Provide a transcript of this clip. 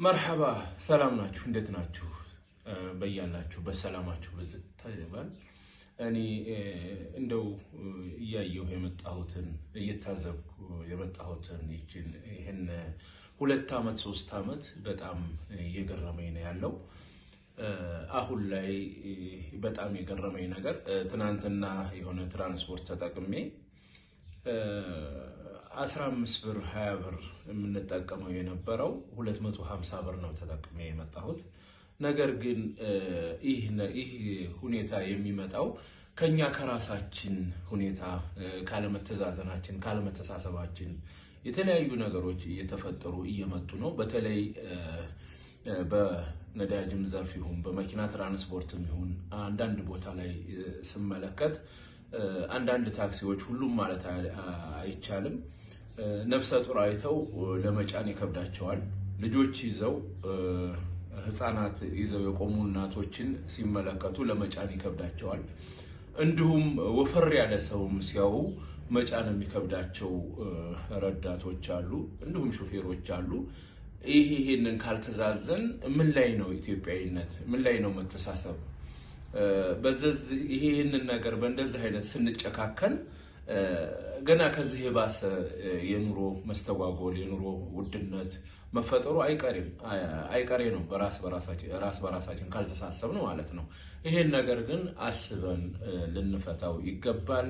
መርሐባ፣ ሰላም ናችሁ? እንዴት ናችሁ? በያላችሁ በሰላማችሁ ብዝት ይበል። እኔ እንደው እያየሁ የመጣሁትን፣ እየታዘብኩ የመጣሁትን ይችን ይህን 2 ዓመት 3 ዓመት በጣም እየገረመኝ ነው ያለው። አሁን ላይ በጣም የገረመኝ ነገር ትናንትና የሆነ ትራንስፖርት ተጠቅሜ 15 ብር 20 ብር የምንጠቀመው የነበረው 250 ብር ነው ተጠቅሜ የመጣሁት። ነገር ግን ይህ ሁኔታ የሚመጣው ከኛ ከራሳችን ሁኔታ ካለመተዛዘናችን፣ ካለመተሳሰባችን የተለያዩ ነገሮች እየተፈጠሩ እየመጡ ነው። በተለይ በነዳጅም ዘርፍ ይሁን በመኪና ትራንስፖርትም ይሁን አንዳንድ ቦታ ላይ ስመለከት አንዳንድ ታክሲዎች፣ ሁሉም ማለት አይቻልም፣ ነፍሰ ጡር አይተው ለመጫን ይከብዳቸዋል። ልጆች ይዘው፣ ሕፃናት ይዘው የቆሙ እናቶችን ሲመለከቱ ለመጫን ይከብዳቸዋል። እንዲሁም ወፈር ያለ ሰውም ሲያዩ መጫን የሚከብዳቸው ረዳቶች አሉ፣ እንዲሁም ሾፌሮች አሉ። ይሄንን ካልተዛዘን ምን ላይ ነው ኢትዮጵያዊነት? ምን ላይ ነው መተሳሰብ? ይሄንን ነገር በእንደዚህ አይነት ስንጨካከን ገና ከዚህ የባሰ የኑሮ መስተጓጎል፣ የኑሮ ውድነት መፈጠሩ አይቀሬ ነው። በራስ በራሳችን ካልተሳሰብ ነው ማለት ነው። ይሄን ነገር ግን አስበን ልንፈታው ይገባል።